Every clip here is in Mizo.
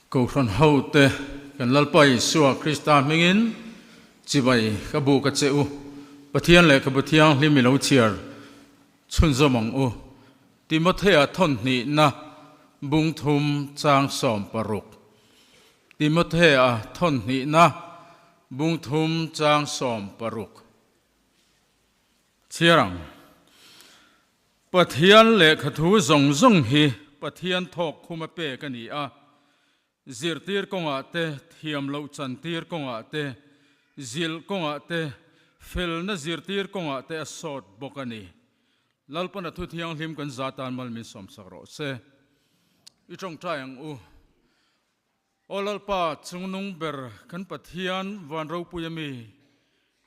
Kohhran hote kan Lalpa Isua Krista hmingin chibai ka buk a che u. Pathian lehkhabu thianghlim i lo chhiar chhunzawm ang u. Timothea thawnhnihna bung thum chang 60. Timothea thawnhnihna bung thum chang 60. Chhiar ang. Pathian lehkhathu zawng zawng hi Pathian thawk khum a pek a ni a, zirtir kawngah te, thiam loh chantir kawngah te, zilh kawngah te, felna zirtir kawngah te a sawt bawk a ni. Lalpana thu thianghlim kan za tan mal min sawmsak rawh se. I tawngtai ang u. Aw Lalpa, chungnung ber kan Pathian van ropui a mi,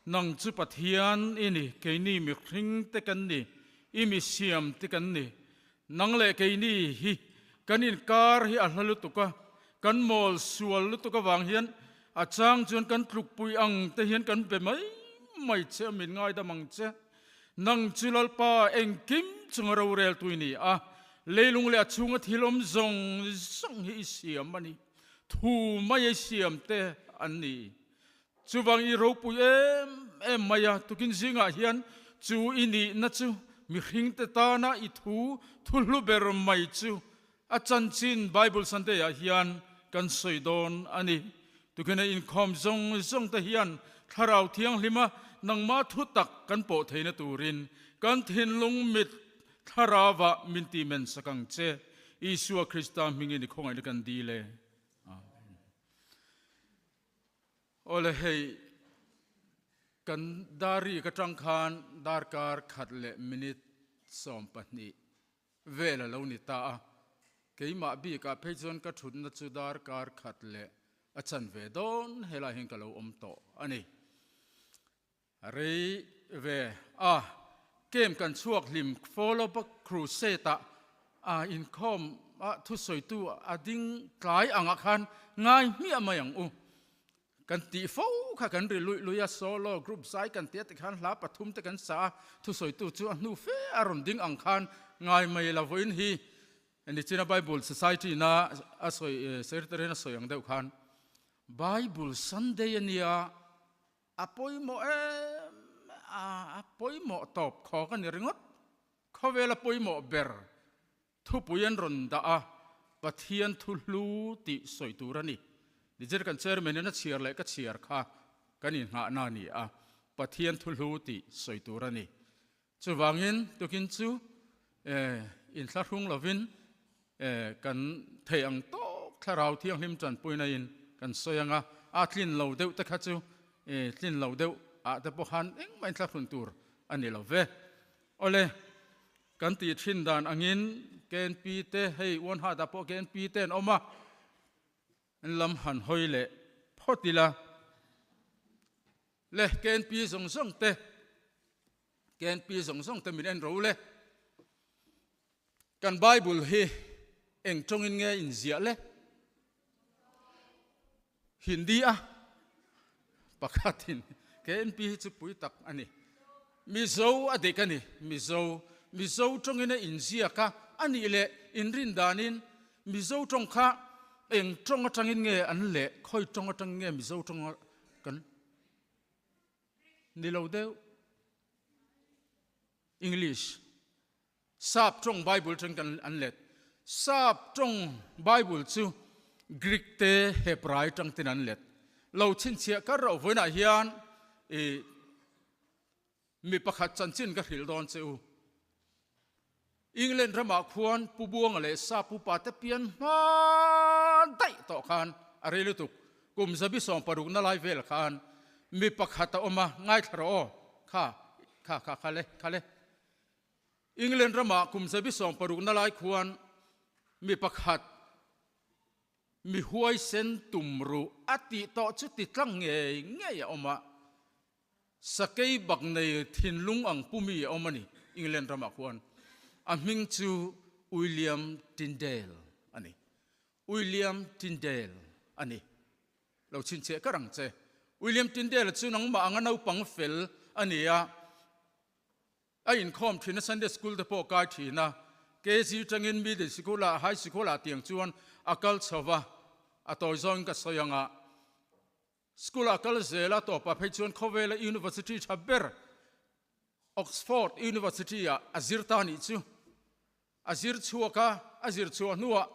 nang chu Pathian i ni, keini mihring te kan ni, i mi siam te kan ni. Nang leh keini hi kan inkar hi a hla lutuk a, kan mawl sual lutuk avang hian a chang chuan kan tlukpui ang te hian kan be mai mai che a, min ngaidam ang che. Nang chu Lalpa engkim chunga roreltu i ni a, leilung leh a chhunga thil awm zawng zawng hi i siam a ni. Thu mai a i siam te an ni. Chuvang i ropui em em mai a, tukin zingah hian chu i nihna chu mihringte tana i thu thu hlu ber mai chu a chanchin Bible Sunday ah hian kan sawi dawn a ni. Tukin a inkhawm zawng zawng te hian Thlarau Thianghlima nangmah thu tak kan pawh theihna turin kan thinlung mit Thlarauah min ti men sak ang che. Isua Krista hmingin i khawngaihna kan dil e. Amen. Awle hei kan dar rik atang khan darkar khat leh minute 20 vel a lo ni ta a, keimah bikah phei chuan ka thutna chu darkar khat leh a chan ve dawn helai hian ka lo awm tawh a ni. Rei ve a, camp kan chhuak hlim follow up crusade ah a inkhawm a thusawitu a ding tlai angah khan ngai hmiah mai ang u. Kan tih fo kha kan ri luih luih a, solo group zai kan tia tikhan hla pathum te kan sa a, thusawitu chu a hnu fe a rawn ding ang khan ngai mai lo vawiin hi Nichina Bible Society na a sawi secretary in a sawi ang deuh khan Bible Sunday a nia a pawimawh em a a pawimawh tawp khawk a ni ringawt khawvel a pawimawh ber Thupui an rawn dah a, Pathian thu hlu tih sawi tur a ni. Niger kan chairman in a chhiar leh ka chhiar kha kan inghahna a ni a, Pathian thu hlu tih sawi tur a ni. Chuvangin tukin chu inthlahrung lovin kan thei ang tawk thlarau thianghlim tanpuina in kan sawi ang a, a tlin lo deuh te kha chu tlin lo deuh ah te pawh khan engmah inthlahrun tur a ni lo ve. Awle. Kan tih thin dan angin KNP te hei Uanhat ah pawh KNP te an awm a, an lam han hawi leh phawt ila. Le KNP zawng zawng te, KNP zawng zawng te min en ro le. Kan Bible hi eng tawngin nge inziah le? Hindi a pakhatin KNP hi chu pui tak a ni. Mizo a dik a ni. Mizo, Mizo tawngin a inziak a, a nih leh inrin danin Mizo tawng kha eng tawng atangin nge an leh, khawi tawng atangin nge Mizo tawng kan ni lo deuh. English. Sap tawng Bible tang kan an let. Sap tawng Bible chu Greek te Hebrai tang ten an let. Lo chhinchhiah kar rauh vawiinah hian i mi pakhat chanchin ka hrilh dawn che u. England ramah khuan Pu Buanga leh Sap upa te pian hma daih tawh khan a rei lutuk. Kum zabi 60 na lai vel khan mi pakhat a awm a, ngaithla rawh aw, kha kha kha kha le kha le. England ramah kum zabi 60 na lai khuan mi pakhat mi huaisen tum ruh a tih tawh chu ti tlang ngei ngei a awm a, sakei bak nei thinlung ang pu mi a awm a ni England ramah khuan. A hming chu William Tyndale a ni. William Tyndale a ni. Lo chhinchhiah kar ang che. William Tyndale chu nangmah anga naupang fel a ni a. A inkhawm thin a, Sunday School te pawh kai thin a, KG tangin Middle Sikul ah, High Sikul ah tiang chuan a kal chho va. A tawi zawngin ka sawi ang a, school ah kal zel a tawpah phei chuan khawvela university tha ber Oxford University ah a zir ta nih chu. A zir chhuak a, a zir chhuah hnuah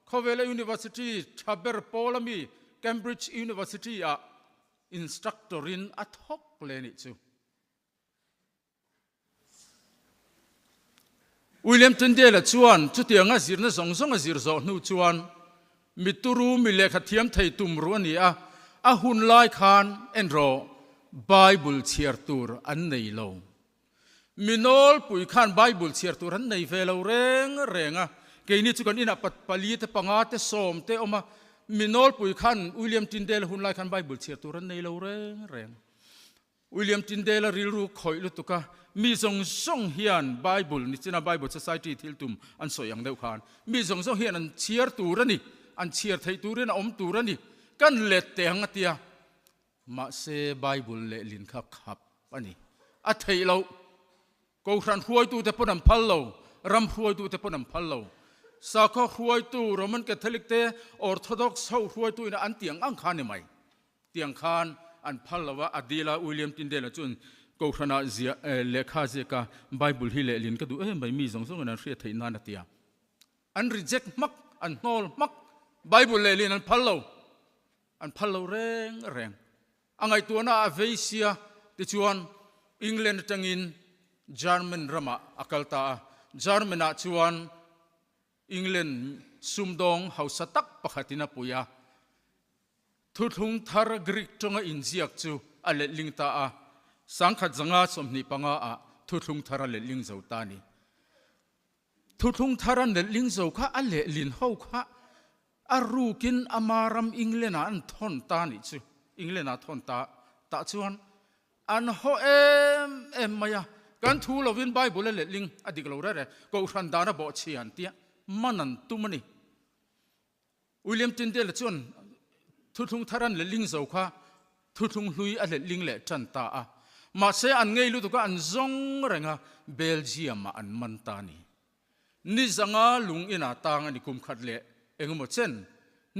khawvela university tha ber pawl ami Cambridge University ah instructor in a thawk leh nih chu. William Tyndale-a chuan chutianga zirna zawng zawng a zir zawh hnu chuan mi turu mi lehkha thiam thei tum ruh a ni a, a hun lai khan en rawh, Bible chhiar tur an nei lo. Mi nawlpui khan Bible chhiar tur an nei ve lo reng reng a, keini chu kan inah pali te panga te sawm te awm a, mi nawlpui khan William Tyndale-a hun lai khan Bible chhiar tur an nei lo reng reng. William Tyndale-a rilru khawih lutuk a, mi zawng zawng hian Bible, nichina Bible Society thil tum an sawi ang deuh khan, mi zawng zawng hian an chhiar tur a ni, an chhiar theih turin a awm tur a ni, kan let teh ang a tia. Mahse Bible lehlin kha khap a ni. A theih loh. Kohhran hruaitute pawn an phal lo, ram hruaitute pawn an phal lo. Sakhaw hruaitu Roman Catholic te, Orthodox ho hruaitu ina an tih ang ang kha a ni mai. Tiang khan an phal lo a, a dil a, William Tyndale-a chuan Kohhranah ziah lehkha a ziak a, Bible hi lehlin ka duh em mai, mi zawng zawngin an hriat theih nan a ti a. An reject hmak, an hnawl hmak, Bible lehlin an phal lo, an phal lo reng reng. A ngaihtuahna a vei sia, tichuan England atangin German ramah a kal ta a, German-ah chuan England sumdawng hausa tak pakhatin a pui a. Thuthlung thar Greek tawnga inziak chu a letling ta a, sangkhat zanga 25 ah thuthlung thar a letling zo ta a ni. Thuthlung thar a letling zo kha a lehlin ho kha a rukin ama ram England ah an thawn ta a nih chu, England ah a thawn ta tah chuan an haw em em mai a, kan thu lovin Bible a letling a dik lo rere, Kohhran dan a bawhchhia an tia man an tum a ni. William Tyndale chuan thuthlung thar an letling zo kha thuthlung hlui a letling leh tan ta a. Mahse an ngei lutuk a, an zawng reng a, Belgium-ah an man ta a ni. Ni zanga lung inah tang a ni kum khat leh engemaw chen.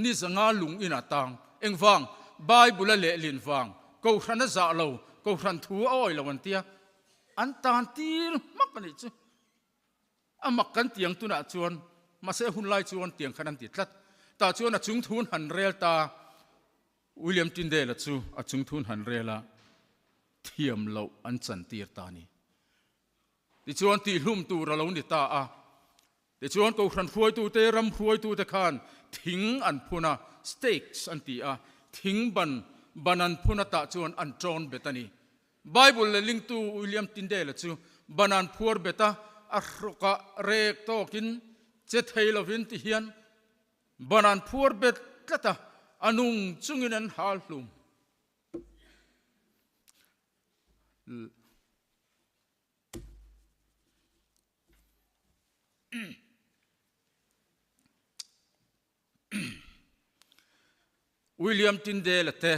Ni zanga lung inah tang. Engvang? Bible a lehlin vang. Kohhran a zah lo, Kohhran thu a awih lo an tia. An tan tir hmak a nih chu. A mak kan tiang tunah chuan, mahse a hun lai chuan tiang khan an ti tlat. Tah chuan a chung thun han rel ta, William Tyndale-a chu a chung thun han rel a, thiam loh an chantir ta a ni. Tichuan tihhlum tur a lo ni ta a. Tichuan Kohhran hruaitute, ram hruaitute khan thing an phun a, stakes an ti a, thing ban ban an phun a tah chuan an ṭawn bet a ni. Bible lehlingtu William Tyndale-a chu banan phuar bet a, a hrawkah rek tawkin che thei lovin ti hian banan phuar bet tlat a, a nung chungin an hal hlum. William Tyndale-a te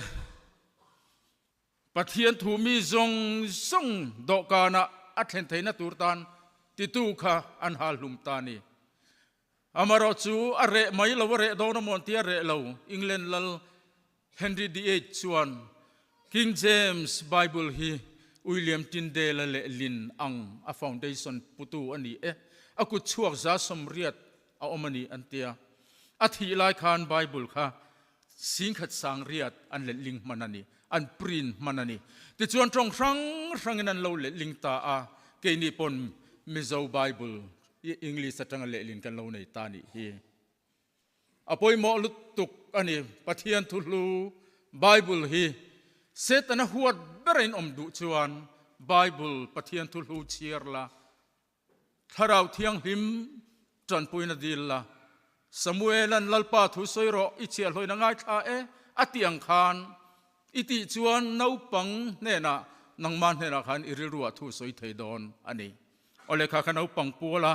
Pathian thu mi zawng zawng dawhkanah a thlen theihna tur tan titu kha an hal hlum ta a ni. Amaherawh chu a reh mai lo, a reh dawn a mawn tia reh lo, England lal Henry the Eighth chuan King James Bible hi William Tyndale-a lehlin ang a foundation putu a ni e, a kut chhuak 180 a awm a ni an tia. A thih lai khan Bible kha 10,000 800 an letling hman a ni, an print hman a ni. Tichuan tawng hrang hrangin an lo letling ta a, keini pawn Mizo Bible English atanga lehlin kan lo nei ta a nih hi. A pawimawh lutuk a ni. Pathian thuhlu Bible hi Setana huat bera in awm duh chuan Bible Pathian thuhlu chhiar la, Thlarau Thianghlim tanpuina dil la. Samuelan Lalpa thu sawi rawh i chhiahhlawin a ngaithla e a tih ang khan i tih chuan naupang hnenah nangmah hnenah khan i rilruah thu sawi thei dawn a ni. Aw lehkha kha naupang puala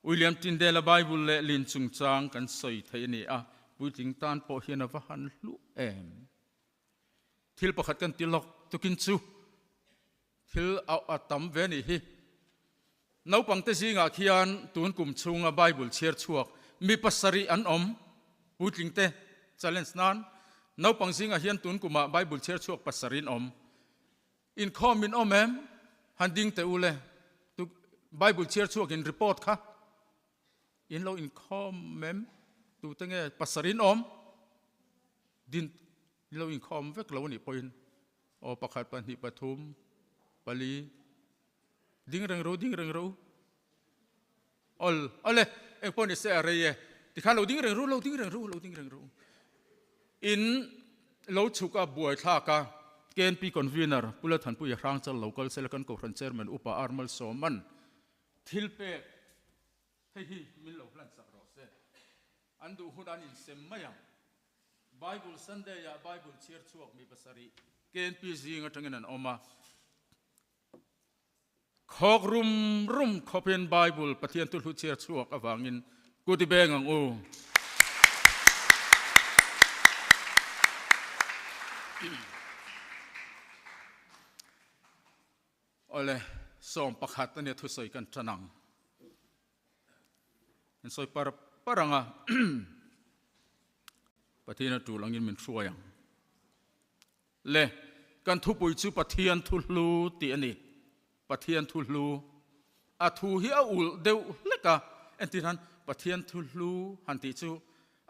William Tyndale-a Bible leh lin chungchang kan sawi thei a ni a, puitling tan pawh hian a va han hlu em. Thil pakhat kan ti lawk tukin chu thil a tam ve a nih hi. Naupangte zingah khian tun kum chhunga Bible chhiar chhuak mi pasarih an awm, puitlingte. Challenge nan naupang zingah hian tun kumah Bible chhiar chhuak pasarih in awm. Inkhawm in awm em? Han ding teh u le. Tu Bible chhiar chhuak in report kha in lo inkhawm em? Tute nge pasarih in awm? Din in lo inkhawm vek lo anih pawhin aw pakhat pahnih pathum pali ding reng ru ding reng ru. Awl, awle, eng pawh ni se a rei e. Tikhan lo ding reng ru, lo ding reng ru, lo ding reng ru. In lo chhuk a buai thlak a, KNP Convener Pu Lalthanpuia Hrangchal lo kal sela kan Kohhran Chairman Upa R Malsawman thil pek hei hi min lo hlan sak rawh se. An duh hun an insem mai ang. Bible Sunday ah Bible chhiar chhuak mi pasarih KNP zing atangin an awm a. Khawk rum rum khawpin Bible Pathian tu hlu chhiar chhuak avangin kut i beng ang u. Awle, sawm pakhat ania thusawi kan tan ang. Kan sawi par par ang a, Pathian a tul angin min hruai ang. Le, kan thupui chu Pathian thu hlu tih a ni. Pathian thu hlu. A thu hi a ulh deuh hlek a, entir han Pathian thu hlu han tih chu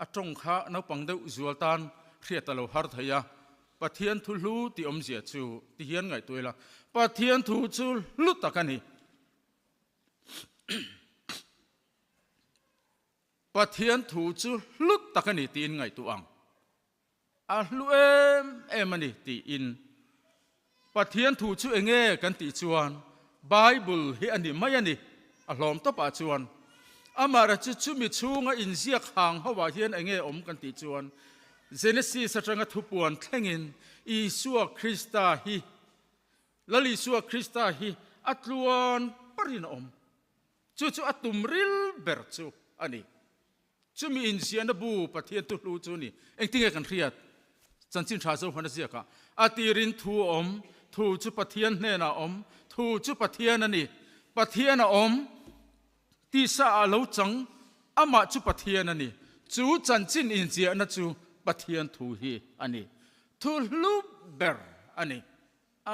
a tawng kha naupang deuh zual tan hriat a lo har thei a. Pathian thu hlu tih awmzia chu ti hian ngaihtuah ila, Pathian thu chu hlu tak a ni. Pathian thu chu hlu tak a ni tiin ngaihtuah ang. A hlu em em a ni tiin Pathian thu chu enge kan tih chuan Bible hi a ni mai a ni. A hlawm tawpah chuan amaherawhchu chumi chhunga inziak hang hoah hian enge awm kan tih chuan Genesis atanga thupuan thlengin Isua Krista hi Lal Isua Krista hi a tluan parin a awm. Chu chu a tum ril ber chu a ni. Chumi inziahna bu Pathian tu hlu chu ni. Engtinge kan hriat? Chanchin tha Zohan a ziak ah, A tirin thu a awm, thu chu Pathian hnenah a awm, thu chu Pathian a ni, Pathian a awm, tisa ah lo chang, amah chu Pathian a ni. Chu chanchin inziahna chu Pathian thu hi a ni. Thu hlu ber a ni. A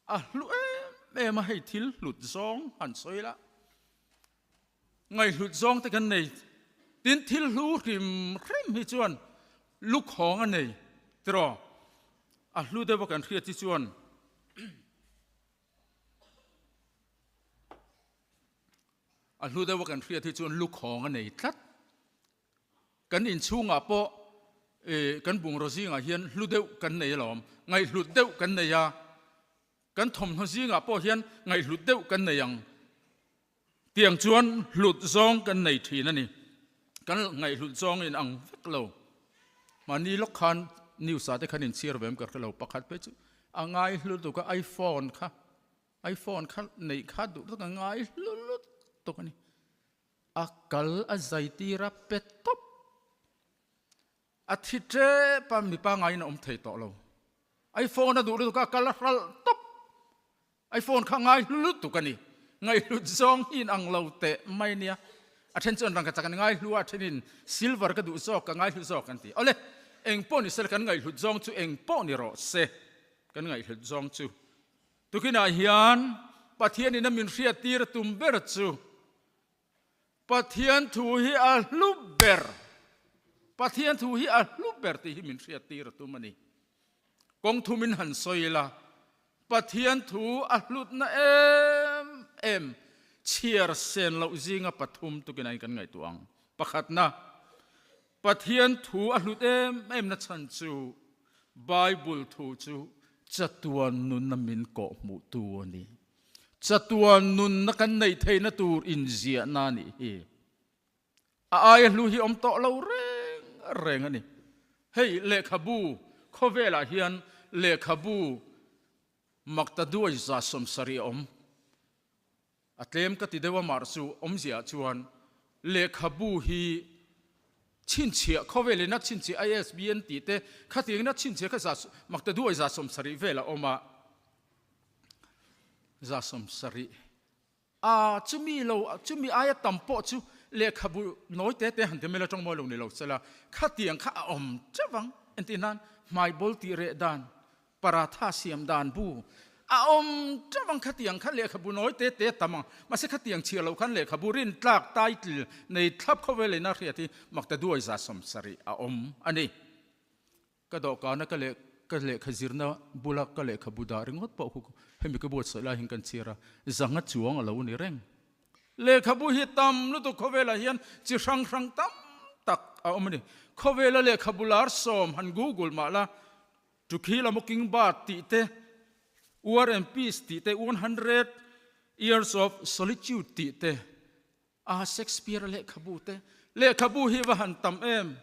a hlu em em a, hei thil hlut zawng han sawi la. Ngaihhlut zawng te kan nei. Tin, thil hlu hrim hrim hi chuan lukhawng a nei tiraw? A hlu deuh a kan hriat hi chuan a hlu deuh a kan hriat hi chuan lukhawng a nei tlat. Kan inchhungah pawh kan bungraw zingah hian hlu deuh kan nei alawm, ngaihhlut deuh kan nei a. Kan thawmhnaw zingah pawh hian ngaihhlut deuh kan nei ang. Tiang chuan hlut zawng kan nei thin a ni. Kan ngaihhlut zawng in ang vek lo. Mahni lawk khan news ah te khan inchhiar ve em ka hre lo. Pakhat phei chu a ngai hlu lutuk a, iPhone kha, iPhone kha neih kha duh tak a ngai hlu lutuk a ni. A kal a zai tir a pe tawp. A thi tep a, mipa ngaiin a awm thei tawh lo. iPhone a duh lutuk a, kal a hralh tawp. iPhone kha ngai hlu lutuk a ni. Ngaihhlut zawng hi in ang lo teh mai nia. A then chuan rangka chak an ngai hlu a, a thenin silver ka duh zawk, ka ngai hlu zawk an ti. Awle, eng pawh ni sela kan ngaihhlut zawng chu eng pawh ni rawh se. Kan ngaihhlut zawng chu tukinah hian Pathianin a min hriattir a tum ber chu Pathian thu hi a hlu ber, Pathian thu hi a hlu ber tih hi min hriattir a tum a ni. Kawng thumin han sawi ila, Pathian thu a hlutna em em chhiar sen loh zinga pathum tukin ain kan ngaihtuah ang. Pakhatna, Pathian thu a hlut em em na chhan chu Bible thu chu chatuan nunna min kawhhmuhtu a ni. Chatuan nunna kan neih theihna tur inziahna a nih hi. A aia hlu hi awm tawh lo reng reng a ni. Hei lehkhabu khawvelah hian lehkhabu makta duai 70 a awm. A tlem ka ti deuh a mar chu awmziah chuan lehkhabu hi chhinchhiah khawvelin a chhinchhiah ISBN tih te khatiangin a chhinchhiah kha za makta duai 70 vel a awm a. 70 a chumi lo chumi aia tam pawh chu Lehkhabu nawi te te han ti mai la tawng mawi lo ni lo sela, khatiang kha a awm teuh ang. Entir nan hmaibawl tih reh dan, paratha siam dan bu a awm teuh ang khatiang kha lehkhabu nawi te te a tam ang. Mahse khatiang chhiar loh khan lehkhabu rintlak title nei thlap khawvel ina hriat hi makta duai 170 a awm a ni. Ka dawhkana ka leh ka lehkha zirna bula ka lehkhabu dah ringawt pawh khu hemi ka buatsaih lai hian kan chhiar a, zanga chuang a lo ni reng. Lehkhabu hi tam lutuk khawvelah hian chi hrang hrang tam tak a awm a ni. Khawvela lehkhabu lar sawm han google mah la, To Kill a Mockingbird tih te, War and Peace tih te, 100 Years of Solitude tih te, A Shakespeare-a lehkhabu te, lehkhabu hi va han tam em?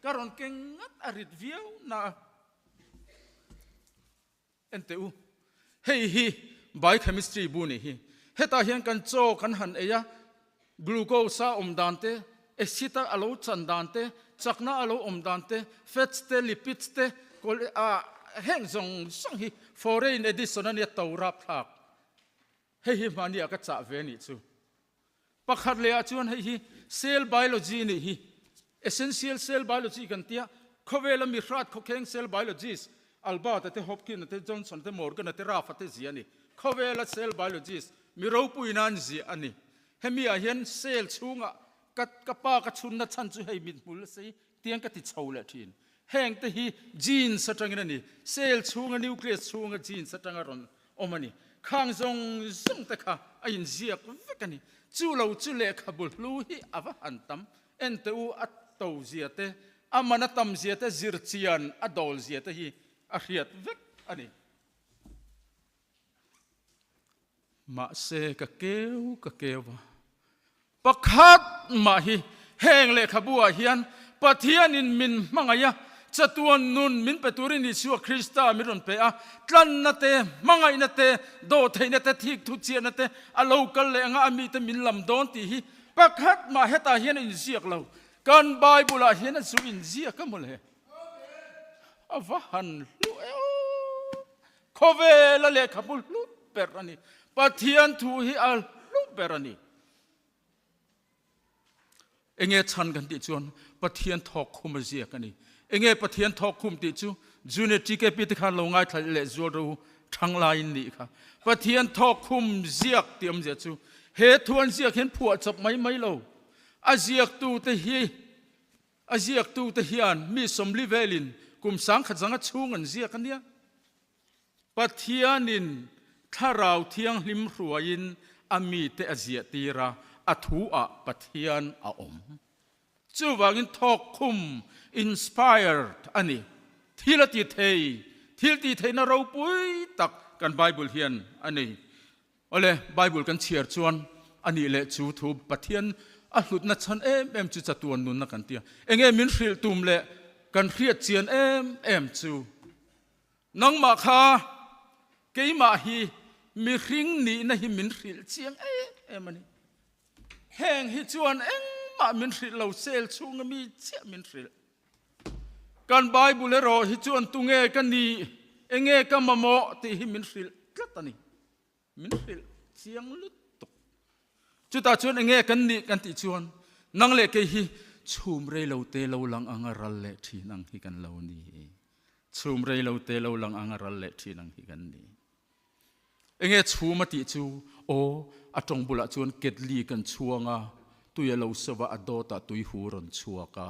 Ka rawn keng ngat a rit viau na a. En teh u, hei hi biochemistry bu nih hi. Hetah hian kan chaw kan han ei a, glucose a awm dan te, acid a a lo chan dan te, chakna a lo awm dan te, fats te, lipids te, heng zawng zawng hi foreign edition a nia to rapthlak. Hei hi hmahni ah ka chah ve nih chu. Pakhat leh ah chuan hei hi cell biology nih hi. Essential cell biology kan tia, khawvela mi hrat khawkheng cell biologist Albert a te, Hopkin a te, Johnson a te, Morgan a te, Raff a te ziah a ni. Khawvela cell biologist mi ropui nan ziah a ni. Hemi ah hian cell chhungah ka ka pa ka chhunna chhan chu hei mithmul a sei tiang ka ti chho leh thin. Heng te hi genes atangin a ni. Cell chhunga nucleus chhunga genes atanga rawn awm a ni. Khang zawng zawng te kha a inziak vek a ni. Chu lo chu lehkhabu hlu hi a va han tam. En teh u, a to zia te, a man a tam zia te, zir chian a dawl zia te hi a hriat vek a ni. Mahse ka keu ka keu a. Pakhat mah hi heng lehkhabu ah hian Pathianin min hmangaih a, chatuan nun min pe turin Isua Krista min rawn pe a, tlanna te, hmangaihna te, dawhtheihna te, thikthu chiahna te a lo kal leh anga a mite min lam dawn tih hi pakhat mah hetah hian a inziak lo. Kan Bible ah hian a zu inziak a mawle. A va han hlu e aw! Khawvela lehkhabu hlu ber a ni. Pathian thu hi a hlu ber a ni. Enge chhan kan tih chuan Pathian thawk khum a ziak a ni. Enge Pathian thawk khum tih chu Junior TKP te khan lo ngaithla leh zual ro thang laiin nih kha. Pathian thawk khum ziak tih awmzia chu he thu an ziak hian phuah chawp mai mai lo. A ziaktu te hi A ziaktute hian mi 40 velin kum 1000 zanga chhung an ziak a nia. Pathianin Thlarau Thianghlim hruaiin a mite a ziahtir a, a thu-ah Pathian a awm. Chuvangin thawkkhum, inspired, a ni. Thil a ti thei, thil tih theihna ropui tak kan Bible hian a nei. Awle, Bible kan chhiar chuan a nih leh chu thu Pathian a hlutna chhan em em chu chatuan nunna kan ti a. Enge min hrilh tum leh kan hriat chian em em chu nangmah kha keimah hi mihring nihna hi min hrilh chiang em em a ni. Heng hi chuan engmah min hrilh lo, sel chhunga mi chiah min hrilh. Kan Bible erawh hi chuan tunge ka nih, enge ka mamawh tih hi min hrilh tlat a ni. Min hrilh chiang lutuk. Chutah chuan enge kan nih kan tih chuan nang leh kei hi chhum rei lo te lo lang anga ral leh thin ang hi kan lo ni. Chhum rei lo te lo lang anga ral leh thin ang hi kan ni. Enge chhum a tih chu? Aw, a tawng bulah chuan ketli kan chhuang a, tui a lo seuh a, a dawtah tui hu rawn chhuak a.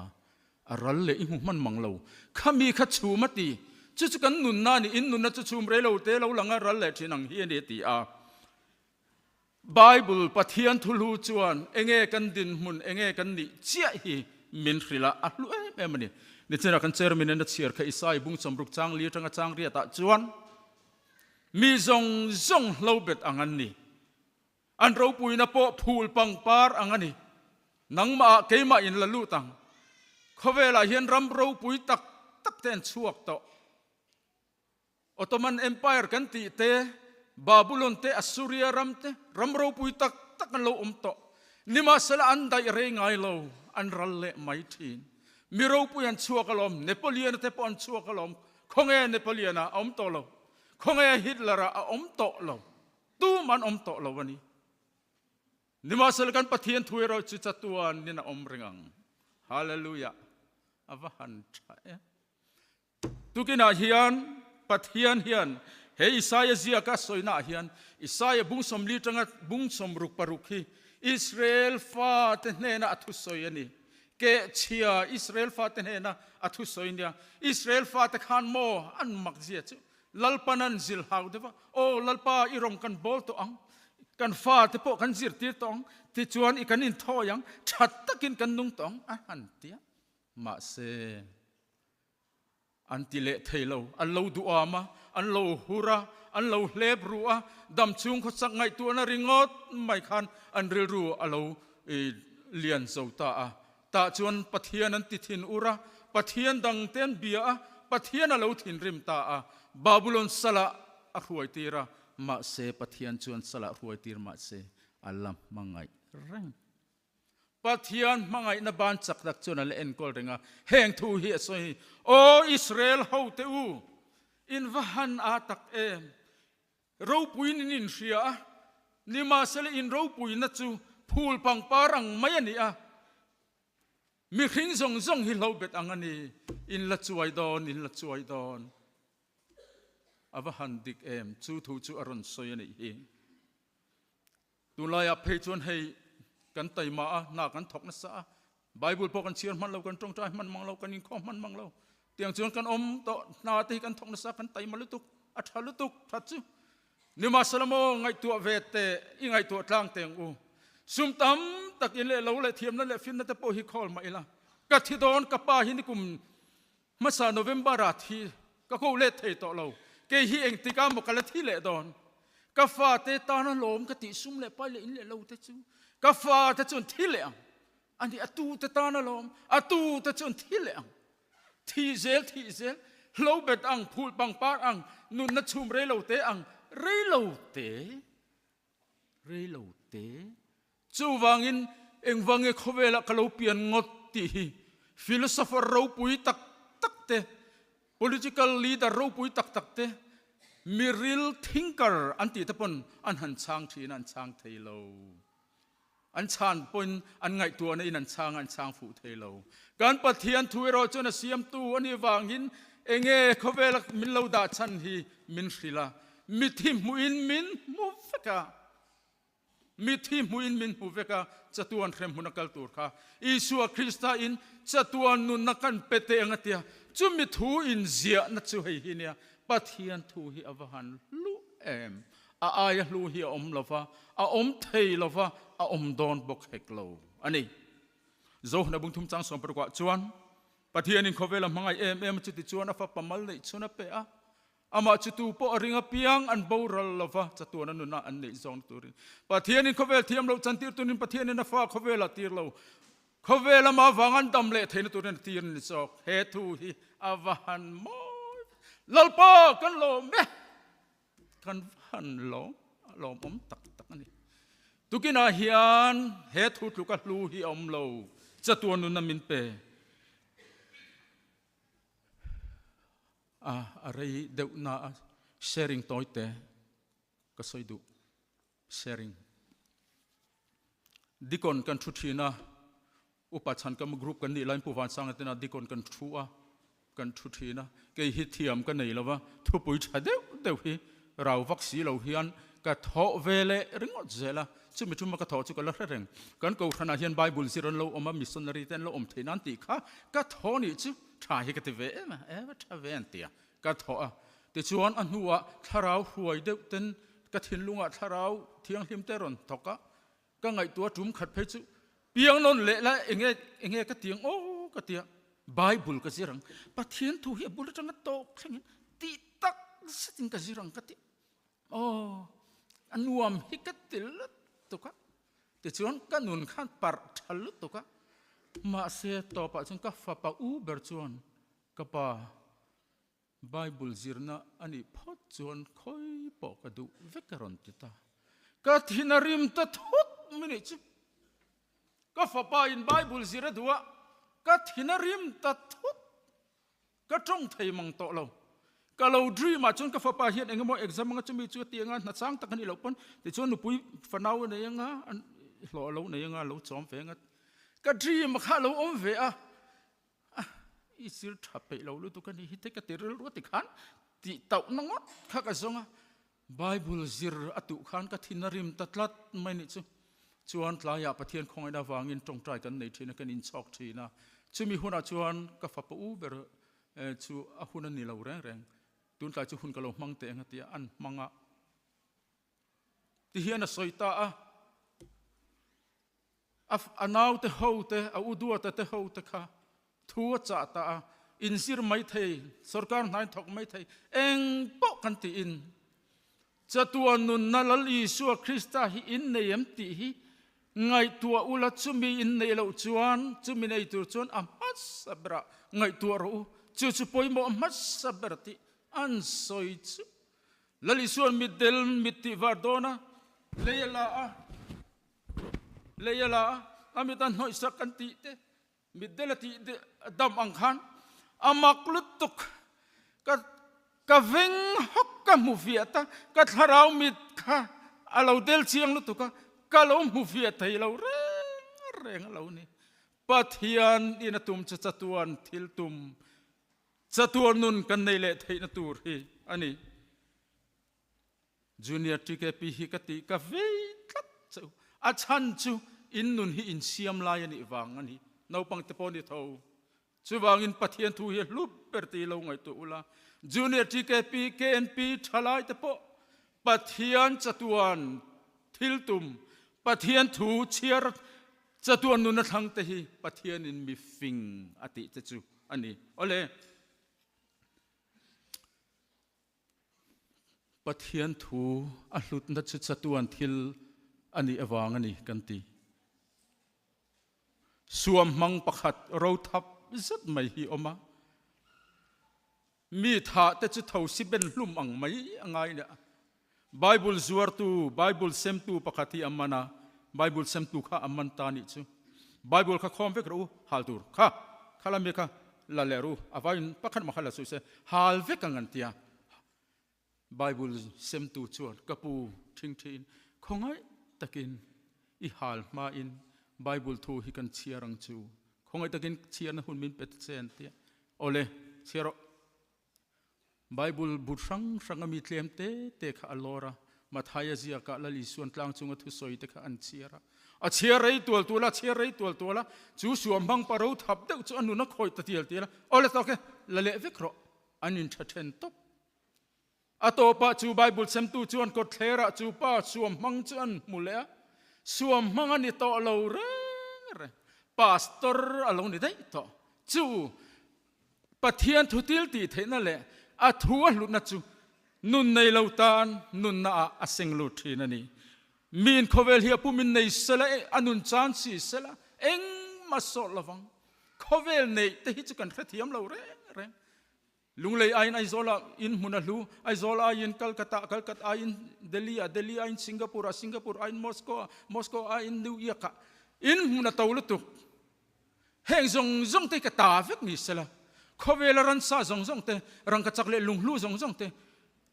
A ral leh i hmu hman mang lo. Khami kha chhum a ti. Chu chu kan nunna a ni, in nunna chu chhum rei lo te lo lang a, ral leh thin ang hi a ni a ti a. Bible Pathian thu hlu chuan enge kan dinhmun, enge kan nih chiah hi min hrilh a, a hlu em em a ni. Nichinah kan chairman in a chhiar kha Isai bung 60 chang li atanga chang riatah chuan, Mi zawng zawng hlo bet ang an ni. An ropuina pawh phul pangpar ang a ni. Nangmah ah keimah in la lut ang. Khawvelah hian ram ropui tak tak te an chhuak tawh. Ottoman Empire kan tih te, Babulon te, Assuria ram te, ram ropui tak tak an lo awm tawh. Nimahsela an daih rei ngai lo, an ral leh mai thin. Mi ropui an chhuak alawm, Napoleon-a te pawh an chhuak alawm, Khawnge Napoleon-a a awm tawh lo, khawnge Hitler-a a awm tawh lo, tum an awm tawh lo a ni. Nimahsela kan Pathian thu erawh chu chatuanin a awm reng ang. Hallelujah! A va han tha em! Tukinah hian Pathian hian he Isaia ziaka sawinaah hian Isaia bung 40 tanga bung 66 hi Israel fate hnena a thusawi a ni. Kehchhia Israel fate hnena a thusawi nia. Israel fate khan maw an mak zia chu Lalpan an zil hau deuh a, Aw Lalpa i rawng kan bawl tawh ang, kan fate pawh kan zirtir tawh ang, tichuan i kan inthawi ang, tha takin kan nung tawh ang a han ti a. Mahse, an ti leh thei lo. An lo duham a, an lo hur a, an lo hlep ru a, dam chhung khawsak ngaihtuahna ringawt mai khan an rilru a lo lian zo ta a. Tah chuan Pathian an ti thin ur a, Pathian dangte an bia a, Pathian a lo thinrim ta a, Babulon salah a hruaitir a, mahse Pathian chuan salah hruaitir mahse a la hmangaih reng. Pathian hmangaihna ban chak tak chuan a la enkawl reng a, heng thu hi a sawi, Aw Israel hote u, in va han a tak em? Ropuiin in inhria a, nimahsela in ropuina chu phul pangpar ang mai a ni a, mihring zawng zawng hi hlobet ang a ni, in la chuai dawn, in la chuai dawn. A va han dik em, chu thu chu a rawn sawi a nih hi. Tunlaiah phei chuan hei kan taima a, hna kan thawk nasa a, Bible pawh kan chhiar hman lo, kan tawngtai hman mang lo, kan inkhawm hman mang lo. Tiang chuan kan awm tawh, hna te hi kan thawk nasa, kan taima lutuk, a tha lutuk, that chu. Nimahsela maw ngaihtuah ve teh, i ngaihtuah tlang teng u. Sum tam tak in leh lo leh thiamna leh finna te pawh hi khawl mah ila. Ka thi dawn, ka pa hi nikum Hmasa November ah thi ka ko let thei tawh lo. Kei hi engtik ah maw ka la thi leh dawn? Ka fate tan a lawm ka tih sum leh pai leh in leh lo te chu ka fate chuan thi leh ang. Ani a tu te tan a lawm, a tu te chuan thi leh ang. Thi zel thih zel, hlo bet ang, phul pangpar ang, nunna chhum rei lo te ang, rei lo te, rei lo te. Chuvangin, engvange khawvelah ka lo pian ngawt tih hi philosopher ropui tak tak te, political leader ropui tak tak te, miril thinker an tih te pawn an han chhang thin a, an chhang thei lo. An chhan pawhin an ngaihtuahna in an chhang a, an chhang fuh thei lo. Kan Pathian thu erawh chuan a siamtu a nih vangin enge khawvela min lo dah chhan hi min hrilh a, mithi hmuhin min hmu vek a. Mithi hmuhin min hmu vek a, chatuan hremhmun a kal tur kha Isua Krista in chatuan nunna kan pe teh ang a tia, chumi thu inziahna chu hei hi nia, Pathian thu hi a va han hlu em, a aia hlu hi a awm lo va, a awm thei lo va, a awm dawn bawk hek lo a ni. Zohna bungthum chang 16 ah chuan Pathianin khawvel a hmangaih em em a, chutichuan a fapa mal neih chhun a pe a, Amah chu tu pawh a ring apiang an boral lova chatuan a nunah an neih zawng turin Pathianin khawvel thiam loh chantir tunin Pathianin a fa khawvel a tir lo. Khawvel amah avang an dam leh theihna turin a tir a ni chawk. He thu hi a va han mawi. Lalpa kan lawm e! Kan va han lawm, a lawmawm tak tak a ni. Tukinah hian he thu tluka hlu hi a awm lo, chatuan nunna min pe. A a rei deuh na a sharing tawi te ka sawi duh sharing Dikon kan thu thin a upa chhan kam group kan nih lain Pu Vansanga tena Dikon kan thu a kan thu thin a kei hi thiam ka nei lova thupui tha deuh deuh hi rau vak si lo hian ka thawh ve leh ringawt zel a chumi thuma ka thawh chu ka la hre reng kan kohhranah hian Bible zir an lo awm a missionary te an lo awm theih nan tih kha ka thawh nih chu Tha hi ka ti ve em a, e va tha ve an ti a, ka thawh a. Tichuan a hnuah thlarau hruai deuh ten ka thinlungah thlarau thianghlim te rawn thawk a, ka ngaihtuah tum khat phei chu piang nawn leh la enge enge ka ti ang aw ka ti a, Bible ka zir ang, Pathian thu hi a bul atanga tawp thlengin tih tak zetin ka zir ang ka ti a, aw a nuam hi ka ti lutuk a. Tichuan ka nun khan parh tha lutuk a, mahse tawpah chuan ka fapa u ber chuan ka pa Bible zirna a nih phawt chuan khawi pawh ka duh vek a rawn ti ta. Ka thin a rim ta thut mai nih chu. Ka fapa in Bible zir a duh a, ka thin a rim ta thut. Ka tawng thei mang tawh lo. Ka lo dream ah chuan ka fapa hian eng emaw exam anga chumi chu a ti anga hna chang tak a nih loh pawn tichuan nupui fanau a nei anga an. hlawh lo nei anga lo chawm ve ngat. Ka dream kha lo awm ve a, i zir tha peih lo lutuk a ni hi te ka ti rilru a ti khan tih tauhna ngawt kha ka zawng a. Bible zir a tuh khan ka thin a rim ta tlat mai nih chu. Chuan tlaiah Pathian khawngaihna avangin tawngtai kan nei thin a, kan inchhawk thin a. Chumi hunah chuan ka fapa u ber chu a hun a ni lo reng reng. Tun tlai chu hun ka lo hmang teh ang a ti a, an hmang a. Tihian a sawi ta a, a naute ho te, a u duata te ho te kha thu a chah ta a, inzir mai thei, sorkar hnain thawk mai thei, eng pawh kan tiin chatuan nunna Lal Isua Krista hi in nei em tih hi ngaihtuah ula, chumi in neih loh chuan chumi nei tur chuan a hmasa berah ngaihtuah rawh u, chu chu pawimawh hmasa ber tih an sawi chu. Lal Isua'n mitdel mit tih var dawn a, lei a la a, lei a la a, a mit a hnawih sak kan tih te, mitdel a tih dam ang khan a mak lutuk. Ka ka veng hawk ka hmu fiah ta, ka thlarau mit kha a lo del chiang lutuk a, ka lo hmu fiah thei lo reng reng a lo ni. Pathian in a tum chu chatuan thil tum Chatuan nun kan nei leh theihna tur hi a ni. Junior TKP hi ka tih ka vei tlat che u. A chhan chu in nun hi insiam lai a nih vang a ni. Naupang te pawh ni tho. Chuvangin Pathian thu hi a hlu ber tih lo ngaihtuah ula. Junior TKP, KNP thalai te pawh Pathian chatuan thil tum, Pathian thu chhiar Chatuan nuna thlang te hi Pathianin mi fing a tih te chu a ni. Awle, Pathian thu a hlutna chu chatuan thil a nih avang a ni kan ti. Suam hmang pakhat rothap zet mai hi awm a. Mi thah te chu thosi ben hlum ang mai a ngai leh a. Bible zuartu, Bible semtu pakhat hi a man a, Bible semtu kha a man ta nih chu. Bible kha khawm vek rawh u, hal tur kha, kha la mi kha la leh rawh u, a vaiin pakhat mah kha la suh se, hal vek ang an ti a. Bible semtu chuan ka pu thing thiin, Khawngaih takin i hal hmain Bible thu hi kan chhiar ang chu, khawngaih takin chhiarna hun min pe ta che an ti a. Awle, chhiar rawh. Bible bu hrang hrang a mi tlem te te kha a lawr a, Mathaia ziakah Lal Isuan tlang chunga thusawi te kha an chhiar a. A chhiar rei tual tual a, a chhiar rei tual tual a, chu suam hmang pa ro thap deuh chu a nun a khawih ta tial tial a, Awle tawk e, la leh vek rawh, an intha then tawp. A tawpah chu Bible semtu chuan kawtthlerah chu pa suam hmang chu an hmu leh a, suam hmang a ni tawh lo reng reng, pastor a lo ni daih tawh. Chu Pathian thu til tih theihna leh a thu a hlutna chu nun nei lo tan nunna ah a seng lut thin a ni. Miin khawvel hi a pumin nei sela, a nun chan si sela, engmah sawt lovang. Khawvel neih te hi chu kan hrethiam lo reng reng. Lunglei aiin Aizawl ah in hmun a hlu, Aizawl aiin Calcutta, Calcutta aiin Delhi ah, Delhi aiin Singapore ah, Singapore aiin Moscow ah, Moscow aiin New York ah in hmun a to lutuk. Heng zawng zawng te hi ka ta vek ni sela, khawvela ransa zawng zawng te, rangkachak leh lunghlu zawng zawng te,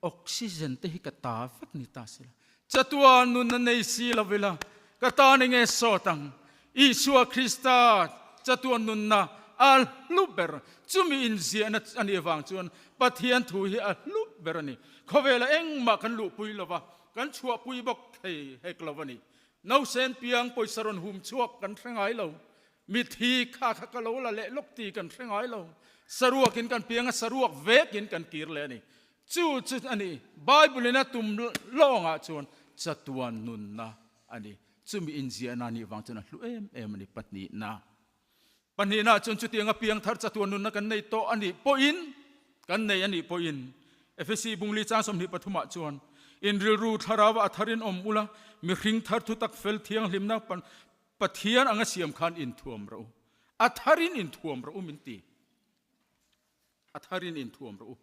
oxygen te hi ka ta vek ni ta sela. Chatuan nun a nei si lo ila, ka tan enge sawt ang? Isua Krista chatuan nunna a hlu ber, chumi inziahna a nih avang chuan Pathian thu hi a hlu ber a ni. Khawvela engmah kan luhpui lo va, kan chhuahpui bawk thei hek lo a ni. Nausen piang pawisa rawn hum chhuak kan hre ngai lo. Mithi kha kha ka lo la leh lawk ti kan hre ngai lo. Saruakin kan piang a, saruak vekin kan kir leh a ni. Chu chu a ni, Bible in a tum lawngah chuan chatuan nunna a ni. Chumi inziahna nih vang chuan a hlu em em a ni pahnihna. Pahnihna chuan chutianga piangthar chatuan nunna kan nei tawh a nih pawhin, kan nei a nih pawhin, Efesi bungli chang 23 ah chuan, In rilru thlarauah a tharin awm ula, mihring thar thutak fel thianghlimna Pathian anga siam khan inthuam rawh u. A tharin inthuam rawh u min ti. A tharin inthuam rawh u.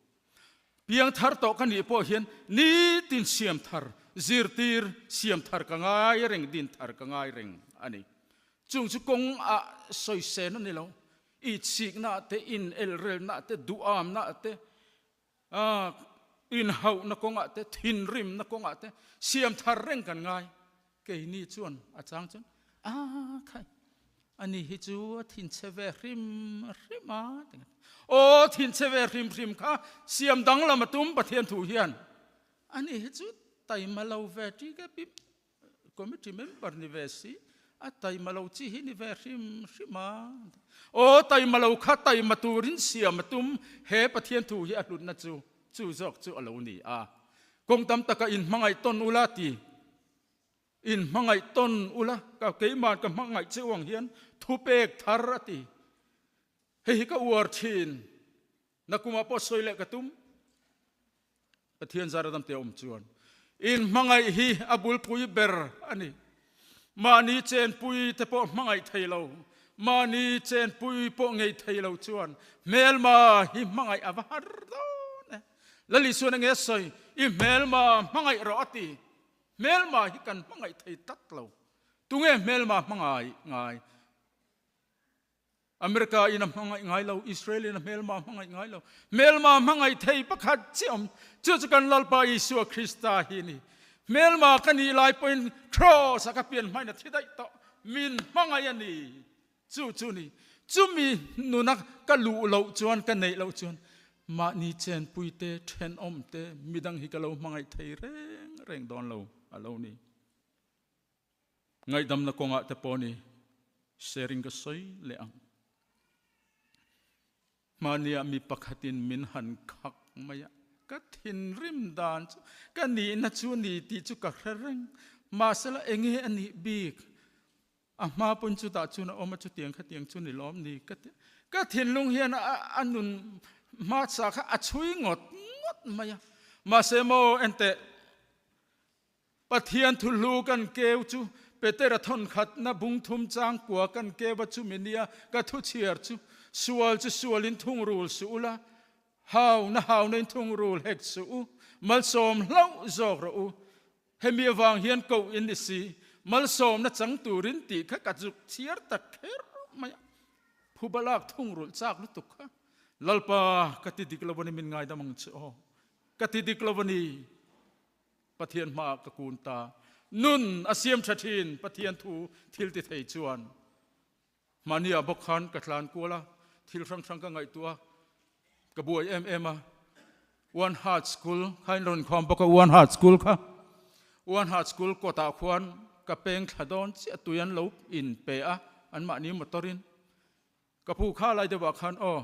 Piangthar tawh ka nih pawh hian nitin siam thar, zirtir siam thar ka ngai reng, din thar ka ngai reng a ni. Chung chu kawng ah sawisên a ni lo. Itsikna te, inelrelna te, duhamna te, inhauhna kawngah te, thinrimna kawngah te siam thar reng kan ngai. Keini chuan a chang chuan. A khai, ani hi chu a thinchhe ve hrim hrim a. Aw, thinchhe ve hrim hrim kha siam danglam a tum Pathian thu hian. Ani hi chu taima lo ve TKP committee member ni ve si, a taima lo chi hi ni ve hrim hrim a. Aw, taima lo kha taima turin siam a tum he Pathian thu hi a hlutna chu chu zawk chu a lo ni a. Kawng tam taka inhmangaih tawn ula ti. In hmangaih tawn ula, ka keimah ka hmangaih che u ang hian thupek thar a ti. Hei hi ka uar thin. Nakumah pawh sawi leh ka tum. Pathian zara damte a awm chuan in hmangaih hi a bulpui ber a ni. Mahni chenpui te pawh hmangaih thei lo, mahni chenpui pawh ngei thei lo chuan hmelma hi hmangaih a va har dawn e. Lal Isuan enge sawi, I hmelma hmangaih rawh a ti. Hmelma hi kan hmangaih thei tlat lo. Tunge hmelma hmangai ngai? America in a hmangaih ngai lo, Israel in a hmelma hmangaih ngai lo. Hmelma hmangaih thei pakhat chiah awm, chu chu kan Lalpa Isua Krista hi a ni. Hmelma ka nih lai pawhin Kraws ah ka pian hmain a thi daih tawh, min hmangaih a ni. Chu chu ni. Chumi nuna ka luh loh chuan, ka neih loh chuan mahni chenpui te, thenawm te, midang hi ka lo hmangaih thei reng reng dawn lo a lo ni. Ngaihdamna kawngah te pawh ni sharing ka sawi leh ang. Hmaniah mi pakhatin min han khak mai a, ka thinrim dan chu ka nihna chu ni tih chu ka hre reng. Mahsela enge a nih bik? A hma pawn chutah chuan a awm a, chutiang khatiang chu ni lawm ni ka ti. Ka thinlung hian a nun hmasa kha a chhui ngawt ngawt mai a. Mahse maw enteh, Pathian thuhlu kan keu chu Petera thawnkhatna bungthum changkua kan keu a chumi nia ka thu chhiar chu, Sual chu sualin thungrul suh ula, hauna hauna in thungrul hek suh u, malsawm hlauh zawk rawh u. Hemi avang hian koh in ni si, malsawmna chang turin tih kha ka zuk chhiar ta kher mai a, phuba lak thungrulh chak lutuk kha. Lalpa, ka ti dik lo a ni, min ngaidam ang che aw, ka ti dik lo a ni. Pathian hmaah ka kun ta. Nun a siam tha thin Pathian thu thil ti thei chuan. Mahniah bawk khan ka tlan kual a, thil hrang hrang ka ngaihtuah a, ka buai em em a. One Heart School kha in rawn khawm bawk a, One Heart School kha. One Heart School kawtah khuan ka peng thla dawn chiah tui an lo in pe a, anmahni motor in. Ka pu kha lai deuhah khan aw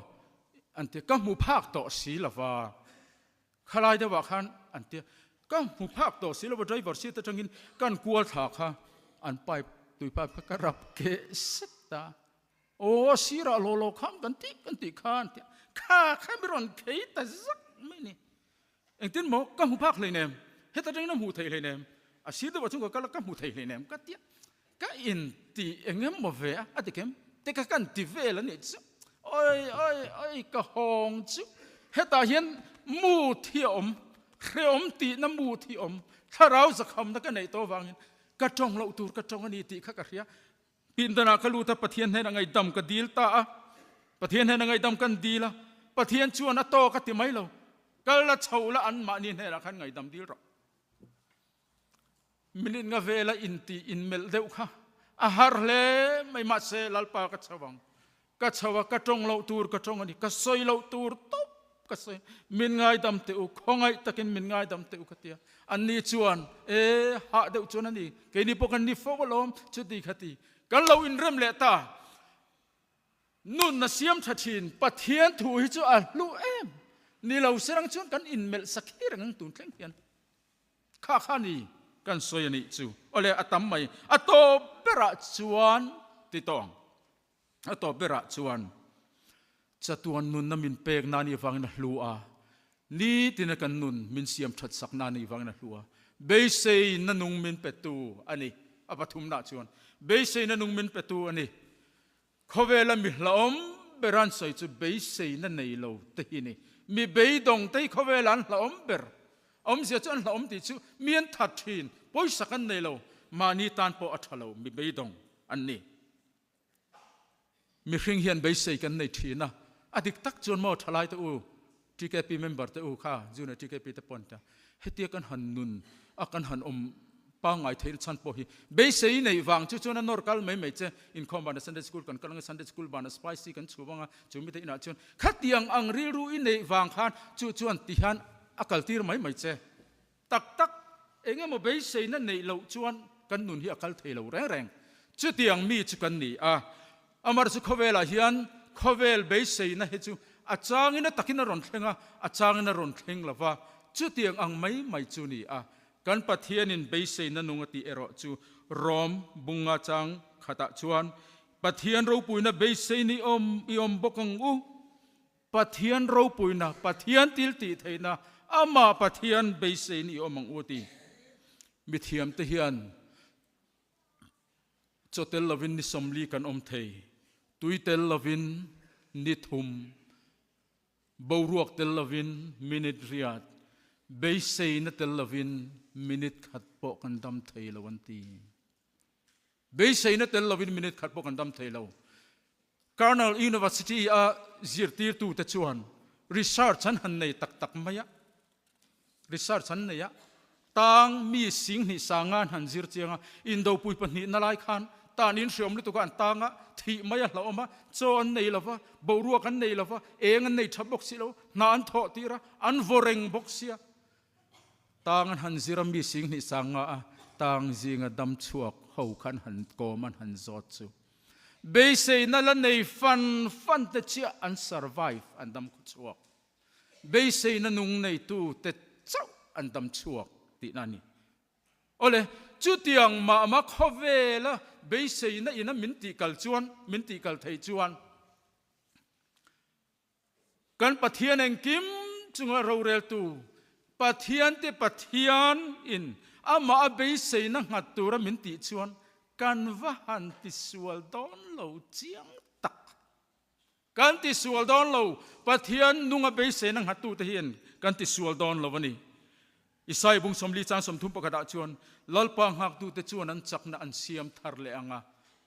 an ti, ka hmu phak tawh si lova, kha lai deuhah khan an ti, ka hmu phak tawh si lova driver seat atangin kan kual thla kha an pipe tui pipe kha ka rap keh sek ta, aw sirah law law kham kan tih kan tih kha an ti a, kha kha mi rawn khei ta zak mai a ni. Engtin maw ka hmu phak hleinem, heta tangin a hmuh theih hleinem, a sir deuhah chuan ka kal a ka hmu thei hleinem ka tia, ka in ti eng emaw ve a, a ti kem te kha kan ti vel a nih chu, oi oi oi ka hawng chu, hetah hian mu thi a awm, hrehawm tihna mu thi a awm, thlarau zakhamna ka neih tawh avangin ka tawng loh tur ka tawng a ni tih kha ka hria, Pindanah ka lut a, Pathian hnenah ngaihdam ka dil ta a. Pathian hnenah ngaihdam kan dil a, Pathian chuan a tawk a ti mai lo. Kal la chho la anmahni hnenah khan ngaihdam dil rawh. Minute nga vela intih inmelh deuh kha a har hle mai mahse Lalpa ka chho ang. Ka chho a, ka tawng loh tur ka tawng a ni, ka sawi loh tur tawp ka sawi. Min ngaidam teh u, khawngaih takin min ngaidam teh u ka ti a. Anni chuan, E, hah deuh chuan a ni, keini pawh kan ni fo alawm, chuti kha ti. Kan lo inrem leh ta. Nun a siam tha thin, Pathian thu hi chu a hlu em. Ni lo serang chuan kan inmelh sak hi reng ang tun thleng hian. Kha kha ni kan sawi a nih chu. Awle, a tam mai. A tawp berah chuan ti tawh ang. A tawp berah chuan chatuan nunna min pek na nih vangin a hlu a, nitina kan nun min siam that sak na nih vangin a hlu a, beiseina nung min petu a ni. A pathumna chuan beiseina nung min petu a ni. Khawvela mi hlauhawm ber an sawi chu beiseina nei lo te hi ni. Mi beidawng te hi khawvela an hlauhawm ber. Awmzia chu an hlauhawm tih chu mi an that thin, pawisak an nei lo, mahni tan pawh a tha lo, mi beidawng an ni. Mihring hian beisei kan nei thin a, a dik tak chuan maw thalai te u, TKP member te u kha, Junior TKP te pawn ta, hetia kan han nun a kan han awm Pangngai theihna chhan pawh hi beisei neih vang chu chuan a nawr kal mai mai che. Inkhawm bana Sunday School kan kal anga Sunday School bana spicy kan chhuah anga chu mite inah chuan khatiang ang rilru i neih vang khan chu chuan ti hian a kal tir mai mai che. Tak tak eng emaw beiseina neih loh chuan kan nun hi a kal thei lo reng reng. Chutiang mi chu kan ni a. Amar chu khawvelah hian khawvel beiseina hi chu a changin a takin a rawn thleng a, a changin a rawn thleng lo va. Chutiang ang mai mai chu ni a. Kan Pathianin beiseina nung a tih erawh chu Rom bunga chang khatah chuan Pathian ropuina beiseina i awm i awm bawk ang u. Pathian ropuina, Pathian thil tih theihna, amah Pathian beiseina i awm ang u ti. Mithiamte hian Chaw tel lovin ni 40 kan awm thei, tui tel lovin ni thum, boruak tel lovin minute riat, beiseina tel lovin minute khat pawh kan dam thei lo an ti. Beiseina tel lovin minute khat pawh kan dam thei lo. Cornell University a zirtirtute chuan research an han nei tak tak mai a, research an nei a, tang mi 2000 sanga an han zir chiang a, indopui pahnihna lai khan tan in hriawm lutuk a an tang a, thih mai a hlauhawm a, chaw an nei lo va, boruak an nei lo va, eng an nei tha bawk si lo, hna an thawh tir a, an vaw reng bawk sia. Tang an han zir a, mi 2000 sanga a tang zinga dam chhuak ho kha an han kawm an han zawt chu. Beiseina la nei fan fan te chiah an survive, an dam khawchhuak. Beiseina nung neitu te chauh an dam chhuak tihna a ni. Awle, chutiang mah mah khawvela beiseina ina min tih kal chuan, min tih kal thei chuan, Kan Pathian engkim chunga roreltu, Pathian te Pathian in amah a beiseina nghat tura min tih chuan kan va han tisual dawn lo chiang tak. Kan tisual dawn lo, Pathian nunga beiseina nghattute hian kan tisual dawn lo a ni. Isaiah bung 40 chang 30 pakhatah chuan, Lalpa nghaktute chuan an chakna an siam thar leh ang a,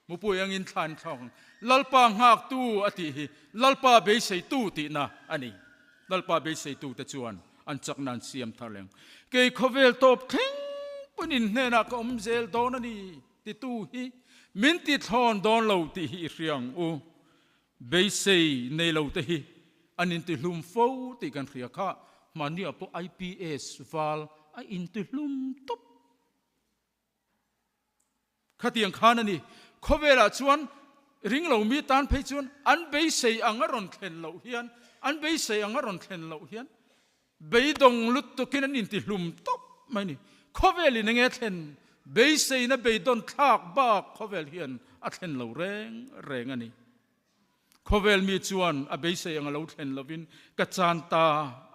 mupui angin thla an thlawk ang. Lalpa nghaktu a tih hi Lalpa beiseitu tihna a ni. Lalpa beiseitute chuan an chakna an siam thar leh ang. Kei khawvel tawp thleng pawn in hnenah ka awm zel dawn a ni titu hi min ti thlawn dawn lo tih hi i hria ang u. Beisei nei lo te hi an intihlum fo tih kan hria kha, hmahniah pawh IPS val a intihlum tawp. Khatiang khan a ni, khawvelah chuan ring lo mi tan phei chuan an beisei ang a rawn thlen loh hian, an beisei ang a rawn thlen loh hian beidawng lutukin an intihlum tawp mai a ni. Khawvelin enge thlen beiseina beidawn thlak bak khawvel hian a thlen lo reng reng a ni. Khawvel mi chuan a beisei ang a lo thlen lovin ka chan ta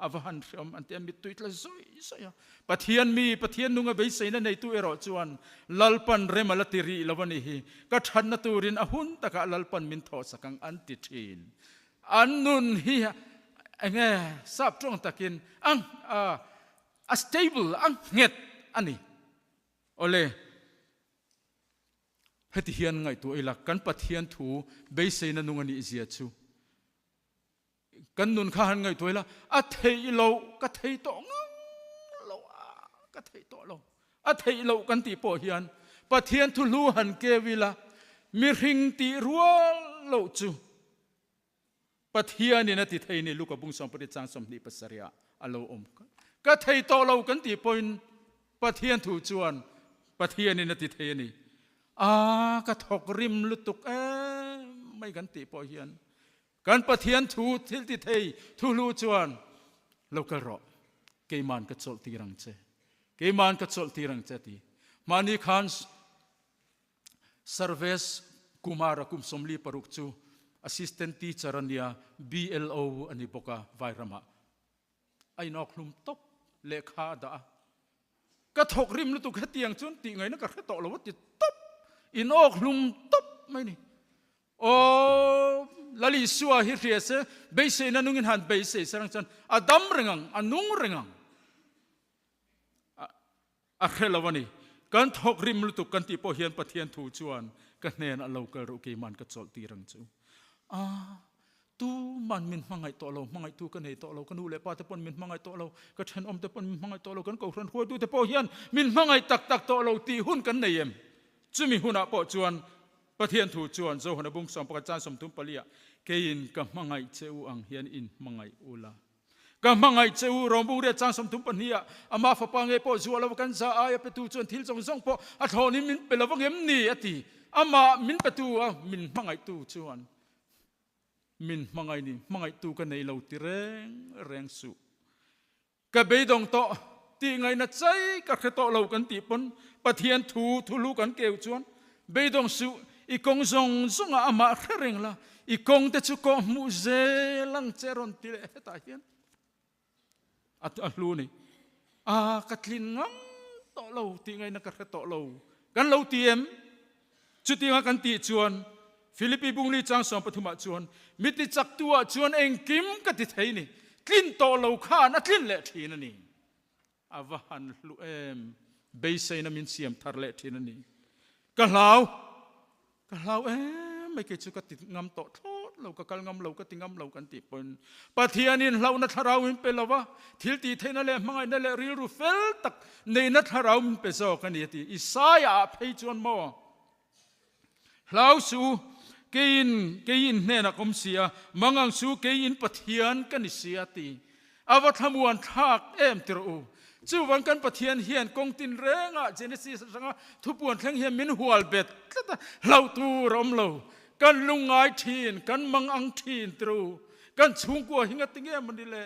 a va han hreawm an ti a, mittui tla zawih zawih a. Pathian mi, Pathian nunga beiseina neitu erawh chuan Lalpan rem a la ti rih lo a ni hi, ka thatna turin a hun takah Lalpan min thawhsak ang an ti thin. An nun hi enge sap tawng takin a a stable, a nghet a ni. Awle. Heti hian ngaihtuah ila, kan Pathian thu beiseina nung a nih zia chu kan nun kha han ngaihtuah ila, a theih loh, ka thei tawh ngang lo a, ka thei tawh lo, a theih loh kan tih pawh hian Pathian thu hlu han keu ila, mihring tih rual loh chu Pathianin a ti thei ni Luka bung 18 chang 27 ah a lo awm. Ka thei tawh lo kan tih pawhin Pathian thu chuan Pathianin a ti thei a ni. A ka thawk rim lutuk em mai kan tih pawh hian kan Pathian thu thil ti thei thu hlu chuan lo kal rawh keiman ka chawlh tir ang che keiman ka chawlh tir ang che ti. Mahni khan Sarvesh Kumar-a kum 46 chu Assistant Teacher a nia, BLO a ni bawk a, Vairamah a inawk hlum tawp lehkha a dah a. Ka thawk rim lutuk hetiang chuan tih ngaihna ka hre tawh lo a ti tawp, inawk hlum tawp mai ni. Aw, Lal Isua hi hria se, beiseina nungin han beisei serang chuan a dam reng ang, a nung reng ang. A hre lo a ni. Kan thawk rim lutuk kan tih pawh hian Pathian thu chuan ka hnenah lo kal reuh keiman ka chawlh tir ang chu. A, Tuman min hmangaih tawh lo, hmangaihtu ka nei tawh lo, ka nu leh pa te pawn min hmangaih tawh lo, ka thenawm te pawn min hmangaih tawh lo, kan kohhran hruaitu te pawh hian min hmangaih tak tak tawh lo tih hun kan nei em? Chumi hunah pawh chuan Pathian thu chuan Johana bung 11 chan 34 ah, Keiin ka hmangaih che u ang hian in hmangaih u la. Ka hmangaih che u, Rawng riat chang 32 ah, Ama fapa nge pawh zuah lo kan za aia petu chuan thil zawng zawng pawh a thlawnin min pe lo vang em ni? a ti. Amah min petu a min hmangaihtu chuan min hmangaih ni, hmangaihtu ka nei lo ti reng reng suh. Ka beidawng tawh tih ngaihna chai ka hre tawh lo kan tih pawn Pathian thu thulu kan keu chuan beidawng suh, i kawng zawng zawngah amah hre reng la, i kawng te chu kawh hmuh zel ang che rawn ti leh hetah hian a hlu a ni. A ka tlin ngam tawh lo tih ngaihna ka hre tawh lo kan lo ti em? Chutianga kan tih chuan Philippi bungli chang 13 ah chuan mi ti chaktu ah chuan engkim ka ti thei ni, tlin tawh lo khan a tlin leh thin a ni. A va han hlu em, beiseina min siam thar leh thin a ni. Ka hlau, ka hlau em mai kei chu ka ti ngam tawh thlawt lo, ka kal ngam lo, ka ti ngam lo kan tih pawhin Pathianin hlauhna thlarau min pe lo va, thil tih theihna leh hmangaihna leh rilru fel tak neihna thlarau min pe zawk a ni a ti. Isaiah ah phei chuan maw? Hlau suh u, keiin keiin hnenah ka awm si a, mangang suh u, keiin Pathian ka ni si a ti. A va thlamuan thlak em ti rawh u. Chuvan kan Pathian hian kawng tin rengah Genesis atanga thupuan thleng hian min hual bet tlat a, hlauh tur a awm lo. Kan lungngai thin, kan mangang thin ti rawh u. Kan chhungkua hi ngati nge maw ni le?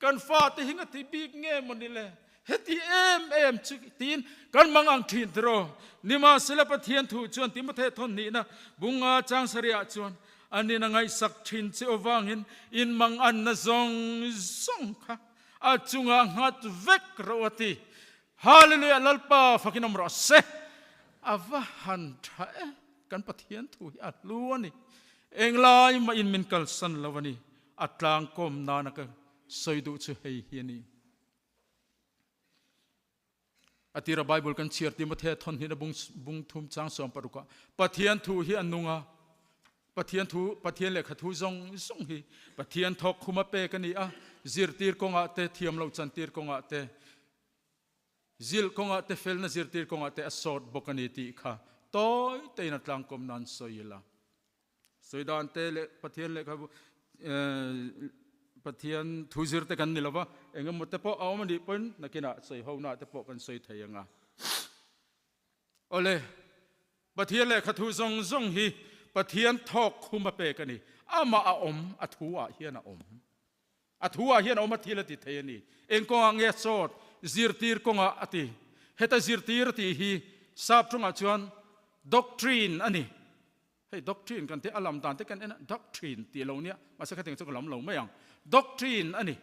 Kan fate hi ngati bik nge maw ni le? Heti em em chu tiin kan mang ang thin tiraw. Nimahsela Pathian thu chuan Timothea thawn hnihna bunga chang sarihah chuan anin a ngaihsak thin che avangin in mang anna zawng zawng kha a chungah nghat vek rawh a ti. Hallelujah Lalpa fakin awm rawh se. A va han tha e, kan Pathian thu hi a hlu a ni. Englai mah in min kalsan lo a ni. A tlangkawm nana ka sawi duh chu hei hi a ni. A tira Bible kan chhiar Timothea thawn hnih na bung bung thum chang 16 ah Pathian thu hi a nung a, Pathian thu Pathian lehkha thu zawng zawng hi Pathian thawk khum a pek a ni a, zirtir kawngah te thiam loh chantir kawngah te zilh kawngah te felna zirtir kawngah te a sawt bawk a ni tih kha tawi tein a tlangkawm nan sawi ila. Sawi dan te leh Pathian lehkhabu Pathian thu zir te kan ni lova, engemaw te pawh a awm a nih pawhin nakinah sawi ho na te pawh kan sawi thei ang a. Awle, Pathian lehkha thu zawng zawng hi Pathian thawk khum a pek a ni. Amah a awm, a thu ah hian a awm. A thu ah hian a awm a thil a ti thei a ni. Eng kawngah nge sawt zirtir kawngah a ti. Heta zirtir a tih hi sap tawngah chuan doctrine a ni. Hei doctrine kan tih a lam dan te kan en a, doctrine tih lo nia, mahse khatiang chu ka lam lo mai ang. Doctrine a ni.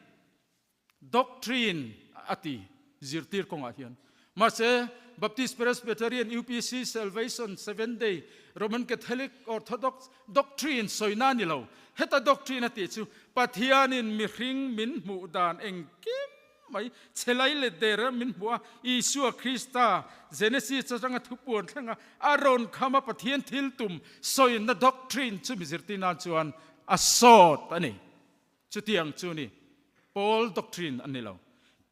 Doctrine a ti zirtir kawngah hian. Mahse Baptist, Presbyterian, UPC, Salvation, Seventh Day, Roman Catholic, Orthodox doctrine sawina a ni lo. Heta doctrine a tih chu Pathianin mihring min hmuh dan engkim mai chhelai leh der a min hmuh a, Isua Krista Genesis atanga thupuan thlenga a rawn kham a Pathian thil tum sawina doctrine chu mi zirtir nan chuan a sawt a ni. Chutiang chu ni Paul doctrine a ni lo.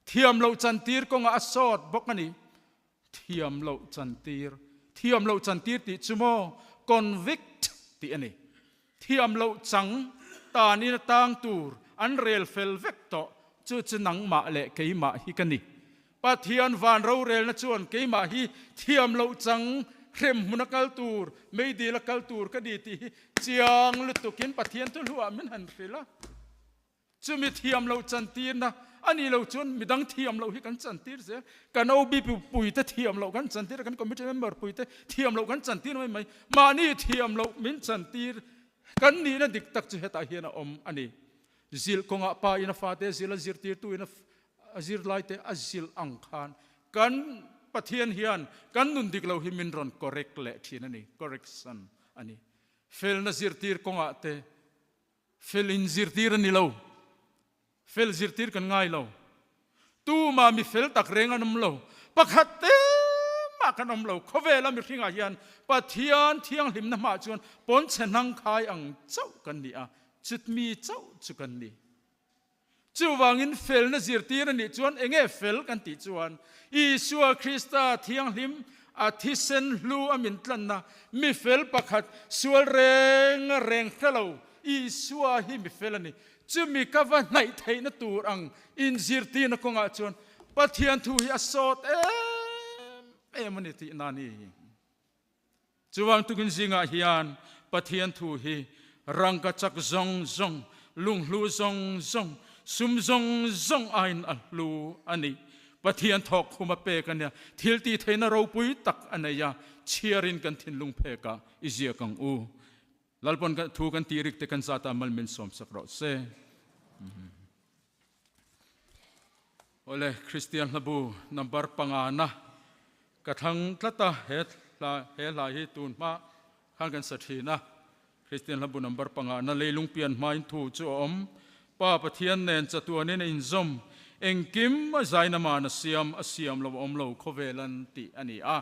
Thiam loh chantir kawngah a sawt bawk a ni. Thiam loh chantir, thiam loh chantir tih chu maw convict tih a ni. Thiam loh chang tanin a tang tur an rel fel vek tawh, chu chu nangmah leh keimah hi ka ni. Pathian van rorelna chuan keimah hi thiam loh chang hrem hmuna kal tur, meidil a kal tur ka ni tih hi chiang lutukin Pathian thu hluah min han hrilh a. Chumi thiam loh chantirna a nih loh chuan midang thiam loh hi kan chantir zel. Kan OB puite thiam loh kan chantir a, kan committee member puite thiam loh kan chantir mai mai. Mahni thiam loh min chantir kan nihna dik tak chu hetah hian a awm a ni. Zilh kawngah pa in a fate a zilh a, zirtirtu in a zirlaite a zilh ang khan kan Pathian hian kan nun dik loh hi min rawn correct leh thin a ni, correction a ni. Felna zirtir kawngah te Fel in zirtir a ni lo. Fel zirtir kan ngai lo. Tumah mi fel tak reng an awm lo. Pakhat te mah kan awm lo. Khawvela mihringah hian Pathian thianghlimna hmaah chuan pawnchhe hnang khai ang chauh kan ni a. Chutmi chauh chu kan ni. Chuvangin felna zirtir a nih chuan enge fel kan tih chuan Isua Krista thianghlim a thisen hlu a min tlanna mi fel pakhat sual reng reng hre lo Isua hi mi fel a ni. Chumi ka va hnaih theihna tur ang inzirtirna kawngah chuan Pathian thu hi a sawt em em a ni tihna a ni. Chuvang tukin zingah hian Pathian thu hi rangka chak zawng zawng, lunghlu zawng zawng, sum zawng zawng aiin a hlu a ni. Pathian thawk khum a pek a nia, thil tih theihna ropui tak a nei a, chhiarin kan thinlung phekah i ziak ang u. Lalpawn thu kan tih rik te kan zat ah mal min sawmsak rawh se. Awle, Kristian hlabu number pangana ka thlang tlat a, he hla he hla hi tun hma khan kan sa thin a. Kristian hlabu number pangana leilung pian hmain thu chu a awm. Pa Pathian nen chatuanin a inzawm, engkim a zaina man a siam, a siam lo a awm lo khawvel an tih a ni a.